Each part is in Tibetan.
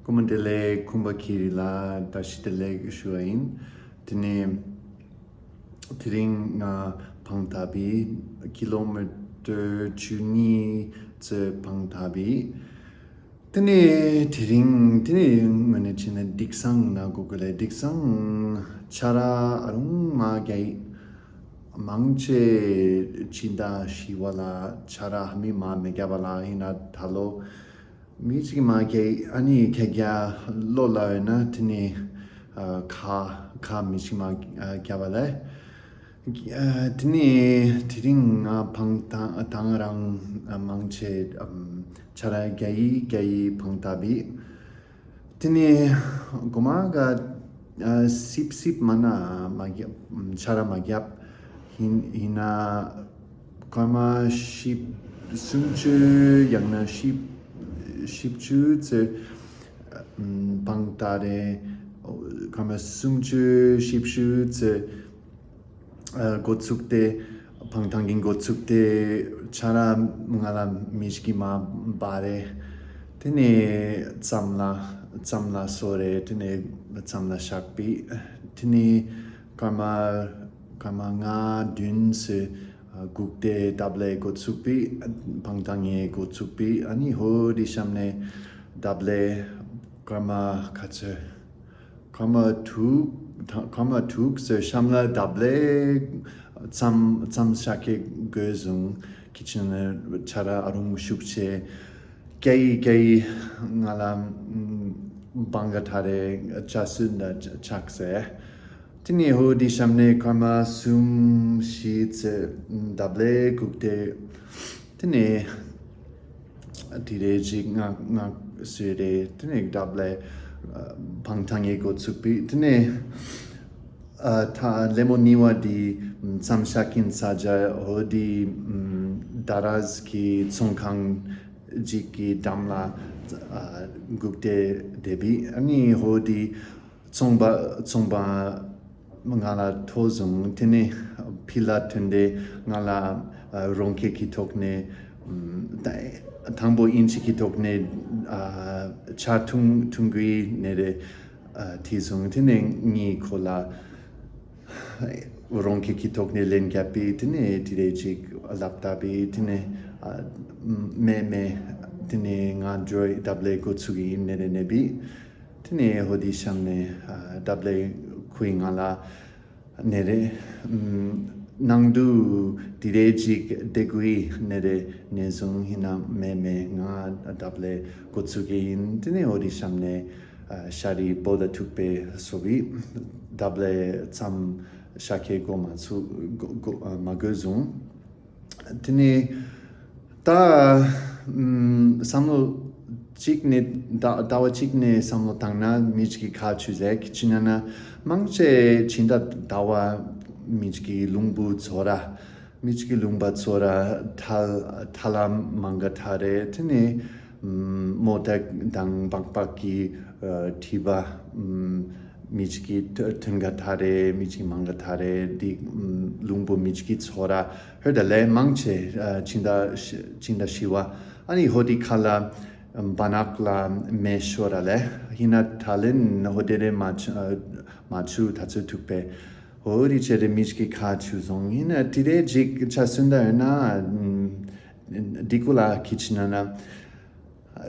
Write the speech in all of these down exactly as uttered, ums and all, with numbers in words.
སྐུ་ངོ་བདེ་ལེགས། ཁུམ་པ་ཁི་རི་ལ་བཀྲ་ཤིས་བདེ་ལེགས་ཞུ་བ་ཡིན། དེ་ནས་དེ་རིང་ང་བང་ཐ་བི་ཀི་ལོ་མི་ཊར་བཅུ་གཉིས་ཙམ་བང་ཐ་བི། དེ་ནས་དེ་རིང་དེ་ནས་ངོས་ནས་བྱས་ན་འབྲས་སྤུངས་ན་གོ་གི་ལས། འབྲས་སྤུངས་ཆ་ར་ཨ་རུང་མ་རྒྱ་ཡིག་མང་ཆེ་ཕྱི་ཟླ་བཞི་བ་ལ་ཆ་ར་ཧ་མི་མ་མི་རྒྱ་བ་ལ་ཡིན་ན་ད་ལོ། མི་ཅིག་མ་གི་ཨ་ནི་ཁ་རྒྱ་ལོ་ལ་ཡོད་ན་དེ་ནི་ཨ་ཁ་ཁ་མི་ཅིག་མ་ཨ་རྒྱ་བ་ལས། ཨ་དེ་ནི་དེ་རིང་ང་བང་ཐང་ཐང་རང་ཨ་མང་ཆེ་ཨམ་ཆ་ར་རྒྱ་ཡིག་རྒྱ་ཡིག་བང་ཐ་བི། དེ་ནི་གོ་མ་ག་ཨ་སིབ་སིབ་མ་ན་མ་རྒྱབ་ཆ་ར་མ་རྒྱབ། ཡིན་ཡིན་ན། སྐར་མ་བཞི་སུམ་ཅུ་ཡང་ན་བཞི་བཞི་བཅུ་ཙམ་བང་ཐ་རེ། སྐར་མ་སུམ་ཅུ་བཞི་བཅུ་ཙམ་འགོ་ཚུགས་ཏེ། བང་ཐང་གི་འགོ་ཚུགས་ཏེ་ཆ་ར་ང་ལ་མི་ཞིག་གིས་མ་འབའ་རེ། དེ་ནས་ཙམ་ལ་ཙམ་ལ་སོ་རེ། དེ་ནས་ཙམ་ལ་ཤག་པི། དེ་ནས་སྐར་མ་སྐར་མ་ལྔ་བདུན་ཙམ་སྒུག་སྟེ་ལྡབ་ལེ་འགོ་ཚུགས་པའི་བང་ཐང་ངའི་འགོ་ཚུགས་པའི་ཨ་ནི་ཧོ་དེ་གཤམ་ནས་ལྡབ་ལེ་སྐར་མ་ག་ཚོད། སྐར་མ་དྲུག་སྐར་མ་དྲུག་ཙམ་གཤམ་ལ་ལྡབ་ལེ་མཚམས་མཚམས་ཤག་གི་དགོས་བཟུང་ཁི་ཆེན་ནས་ཆ་ར་ཨ་རུང་ཤུགས་ཆེ། སྐྱ་ཡི་སྐྱ་ཡི་ང་ལ་བང་ག་ཐ་རེ་ཆ་སུན་ད་ཆགས་སེ། དེ་ནས་ཧོ་དེ་གཤམ་ནས་སྐར་མ་གསུམ་བཞི་ཙམ་ལྡབ་ལེ་སྒུག་སྟེ། དེ་ནས་དེ་རེ་གཅིག་ང་ང་སུ་རེ་དེ་ནས་ལྡབ་ལེ་བང་ཐང་ངའི་འགོ་ཚུགས་པའི་དེ་ནས། ཨ་ད་ལེ་མོ་ནི་བ་དེ་མཚམས་ཤག་གིན་ས་ཇ་ཧོ་དེ་ད་ར་ཟ་གི་ཚོང་ཁང་ཅིག་གི་འགྲམ་ལ་ཨ་སྒུག་སྟེ་བསྡད་པའི་ཨ་ནི་ཧོ་དེ་ཚོང་པ་ཚོང་པ་ང་ལ་ཐོ་བཟུང་། དེ་ནས་ཕི་ལ་ཐོན་ཏེ་ང་ལ་ཨ་རོང་ཁེ་གི་ཐོག་ནས་ཨམ་ད་དང་པོ་ཨིན་ཅི་གི་ཐོག་ནས་ཨ་ཆ་འཐུང་འཐུང་གི་ནས་རེ། ཨ་དེ་བཟུང་དེ་ནས་ངས་ཁོ་ལ་རོང་ཁེ་གི་ཐོག་ནས་ལན་བརྒྱབ་པས། དེ་ནས་དེ་རེ་ཅིག་ལབ་བཏབ་པས། དེ་ནས་ཨ་མེད་མེད་དེ་ནས་ང་འགྲོ་ལྡབ་ལེ་འགོ་ཚུགས་ཀྱི་ཡིན་ནས་རེ་ནས་པས། དེ་ནས་ཧོ་དེ་གཤམ་ནས་ཨ་ལྡབ་ལེ་ཁོས་ང་ལ་ནས་རེ། ནང་དུ་དེ་རེ་ཅིག་བསྡད་དགོས་ནས་རེ་ནས་བཟུང་ཡིན་ན་མེད་མེད་ང་ལྡབ་ལེ་འགོ་ཚུགས་ཀྱི་ཡིན། དེ་ནས་འོ་དེ་གཤམ་ནས་ཤ་རི་བོ་ད་ཐུག་པའི་སོ་བི་ལྡབ་ལེ་མཚམས་ཤ་ཁའི་སྒོ་མ་ཚུགས་སྒོ་སྒོ་མ་དགོས་བཟུང་། དེ་ནས་ད་ཨམ་བསམ་བློ་གཅིག་ནས་ཟླ་ཟླ་བ་གཅིག་ནས་བསམ་བློ་བཏང་ན་མི་གཅིག་གི་ཁ་ཆུ་ཟེར་གི་ཅི་ན་ན་མང་ཆེ་ཕྱི་ཟླ་ཟླ་བ་མི་གཅིག་གི་ལུང་པོ་ཚོ་ར་མི་གཅིག་གི་ལུང་པ་ཚོ་ར་ཐལ་ཐལ་ལ་མང་ག་ཐ་རེ། དེ་ནས་མོ་ཏ་དང་པག་པག་གི་ཨ་ཁྲི་པ་ཨམ་མི་གཅིག་གི་ཐོན་ག་ཐ་རེ། མི་གཅིག་མང་ག་ཐ་རེ། འདི་ཨམ་ལུང་པོ་མི་གཅིག་གི་ཚོ་ར་ཧོད་ལས་མང་ཆེ་ཨ་ཕྱི་ཟླ་ཕྱི་ཟླ་བཞི་བ་ཨ་ནི་ཧོ་དི་ཁ་ལ་བ་ནག་ལ་མེ་ཤོ་ར་ལས་ཡིན་ན་ད་ལན་ཧོ་དེ་རེ་མ་ཆུ་མ་ཆུ་ད་ཚོད་ཐུག་པས། ཧོ་རི་ཆེ་རེ་མི་གཅིག་གི་ཁ་ཆུ་སོང་ཡིན་ན་དེ་རེ་ཅིག་ཆ་སུན་ད་ཡོད་ན་འདི་ཀུ་ལ་ཁི་ཆི་ན་ན།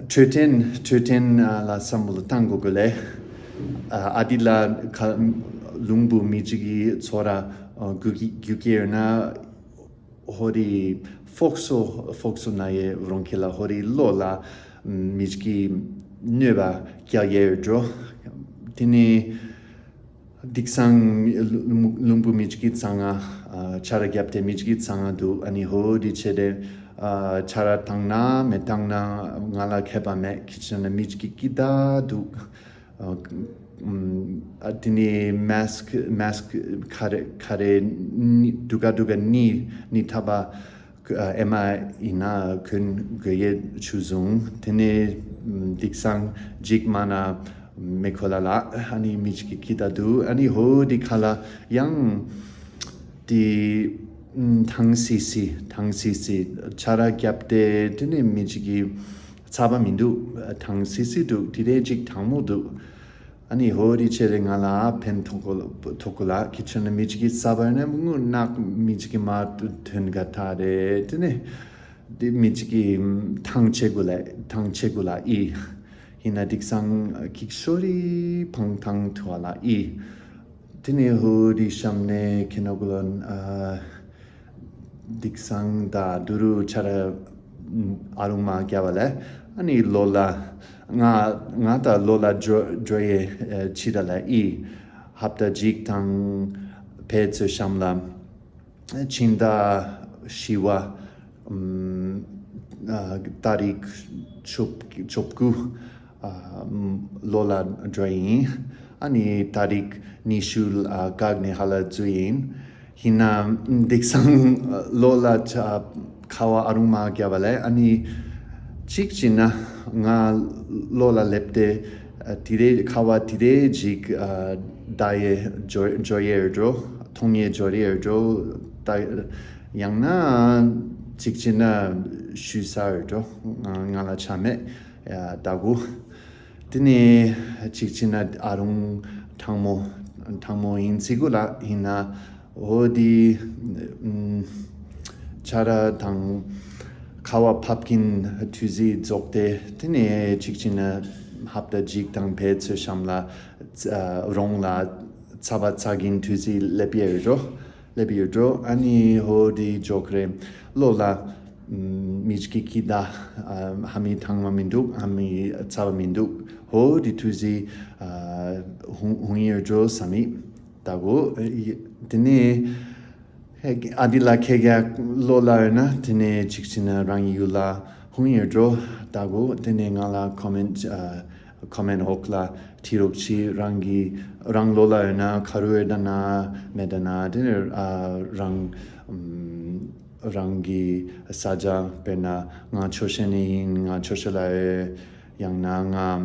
འཕྲོད་བསྟེན་འཕྲོད་བསྟེན་ལ་བསམ་བློ་བཏང་དགོས་དགོས་ལས། ཨ་འདི་ལ་ཁ་ལུང་པོ་མི་གཅིག་གི་ཚོ་ར་རྒྱུག་རྒྱུག་གི་ཡོད་ན་ཧོ་རི་ཧྥོག་སོ་ཧྥོག་སོ་ན་ཡེ་རོང་ཁེ་ལ་ཧོ་རི་ལོ་ལ་མི་གཅིག་གི་གནོད་པ་རྒྱག་ཡེ་ཡོད་འགྲོ། དེ་ནི། དིག་སང་ལུང་པོ་མི་གཅིག་གི་གཙང་ང་ཆ་ར་བརྒྱབ་སྟེ་མི་གཅིག་གི་གཙང་ང་འདུག་ཨ་ནི་ཧོ་དེ་བྱས་ཏེ་ཆ་ར་བཏང་ན་མི་བཏང་ན་ང་ལ་ཁྱད་པར་མེད། ཁྱི་ཆ་ན་མི་གཅིག་གི་ཀི་ད་འདུག་ཨ་དེ་ནི་མེ་སི་ཀི་མེ་སི་ཀི་ག་རེ་ག་རེ་ནི་འདུག་ག་འདུག་ག་ནི་ནི་ཐ་བ། ཨེ་མ་ཡིན་ན་གོན་དགོས་ཡས་ཆུ་བཟུང་། དེ་ནས་དིག་སང་འཇིག་མ་ན་མེ་ཁོ་ལ་ལ་ཨ་ནི་མི་གཅིག་གི་ཀི་ད་འདུག་ཨ་ནི་ཧོ་དི་ཁ་ལ་ཡང་དེ་ཐང་སི་སི་ཐང་སི་སི་ཆ་ར་བརྒྱབ་སྟེ་དེ་ནས་མི་གཅིག་གི་ ཚ་བ་མི་འདུག། གྲང་སིལ་སིལ་འདུག། དེ་རེད་ཅིག་གྲང་མོ་འདུག། ཨ་ནི་ཧོ་རི་ཆེ་རེ་ང་ལ་ཕན་ཐོགས་གོ་ཐོགས་གོ་ལ། ཁྱེད་ཆོ་ནི་མི་གཅིག་གིས་ཚ་བ་ནི་དངུལ་ནག་མི་གཅིག་གིས་མ་ཐོན་ག་ཐ་རེད། དེ་ནི་དེ་མི་གཅིག་གིས་ཐང་ཆེ་གོ་ལ་ཐང་ཆེ་གོ་ལ་ཨི། ཧི་ན་དིག་སང་ཁིག་ཤོ་རི་ཕང་ཐང་ཐུ་བ་ལ་ཨི། དེ་ནི་ཧོ་རི་ཤམ་ནེ་ཁེ་ན་གོ་ལོན་ཨ། དིག་སང་ད་དུ་རུ་ཆ་ར་ཨ་རུང་མ་རྒྱ་བ་ལས། ཨ་ནི་ལོ་ལ་ང་ང་ད་ལོ་ལ་འགྲོ་འགྲོ་ཡེ་ཆི་ད་ལ་ཨི། ཧབ་ད་ཇིག་དང་ཕེ་ཚོ་ཤམ་ལ་ཕྱིན་ད་ཤི་བ་ཨམ་ཨ་ཏ་རིག་ཆོབ་ཆོབ་ཀུ་ཨ་ལོ་ལ་འགྲོ་ཡིན། ཨ་ནི་ཏ་རིག་ཉི་ཤུ་ལ་ཨ་བཀག་ནས་ཧ་ལ་འཛུལ་ཡིན། ཡིན་ན་འདིག་སང་ལོ་ལ་ཆ་ཁ་བ་ཨ་རུང་མ་རྒྱབ་པ་ལས། ཨ་ནི་གཅིག་བྱས་ན་ང་ལོ་ལ་སླེབས་ཏེ་ཨ་དེ་རེ་ཁ་བ་དེ་རེ་ཅིག་ཨ་ད་ཡེ་འཇོ་འཇོ་ཡེ་འགྲོ། མཐོང་ཡེ་འཇོ་རེ་འགྲོ། ད་ཡང་ན་གཅིག་བྱས་ན་ཤུལ་ས་འགྲོ། ང་ང་ལ་ཆ་མེད་ཡ་ད་གུ། དེ་ནས་གཅིག་བྱས་ན་ཨ་རུང་གྲང་མོ་གྲང་མོ་ཡིན་སྲིད་གོ་ལ། ཡིན་ན་འོ་དེ་ཨམ་ཆ་ར་དང་ཁ་བ་ཕབ་ཀྱིན་དུས་ཚོད་རྫོགས་ཏེ། དེ་ནས་གཅིག་བྱས་ན་ཧབ་ད་ཅིག་དང་ཕེ་ཚོ་ཤམ་ལ་ཨ་རོང་ལ་ཚ་བ་ཚ་གིན་དུས་ཚོད་སླེབས་ཡོད་འགྲོ། སླེབས་ཡོད་འགྲོ། ཨ་ནི་ཧོ་དེ་འཇོག་རེད། ལོ་ལ་ཨམ་མི་གཅིག་གིས་ད་ཨ་ཧ་མི་ཐང་མ་མི་འདུག། ཧ་མི་ཚ་བ་མི་འདུག། ཧོ་དེ་དུས་ཚོད་ཨ་ཧུང་ཧུང་ཡོད་འགྲོ་བསམ་མི་ད་གོ། དེ་ནས་ཨ་དེ་ལ་ཁེ་ག་ལོ་ལ་ཡོད་ན་དེ་ནས་གཅིག་བྱས་ན་རང་ཡུལ་ལ་ཧུང་ཡོད་འགྲོ་ད་གོ། དེ་ནས་ང་ལ་ཀོ་མེན་ཊི་ཨ་ཀོ་མེན་ཊི་འོག་ལ་བྲིས་རོགས་གྱིས། རང་གི་རང་ལོ་ལ་ཡོད་ན་ཁ་རུ་ཡོད་ད་ན་མེད་ད་ན། དེ་ནས་ཨ་རང་ཨམ་རང་གི་ས་ཆ་དཔེར་ན་ང་ཆོས་ཤེས་ནས་ཡིན། ང་ཆོས་ཤེས་ལ་ཡོད། ཡང་ན་ང་ཨམ་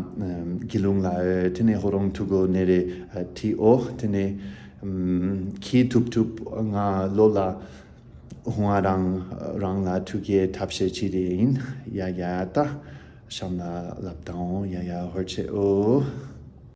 དགེ་ལུང་ལ་ཡོད། དེ་ནས་ཧོ་རོང་ཐུག་གོ་ནེ་རེ་ཨ་ཐི་ཨོ། དེ་ནས་ཨམ་ཁྱི་ཐུབ་ཐུབ་ང་ལོ་ལ་ཧུང་ཨ་རང་རང་ལ་ཐུག་གི་ཐབས་ཤེས་ཅི་རེ་ཡིན། ཡ་ཡ་ད་ཤམ་ལ་ལབ་དང་། ཡ་ཡ་ཧོར་ཆེ་ཨོ།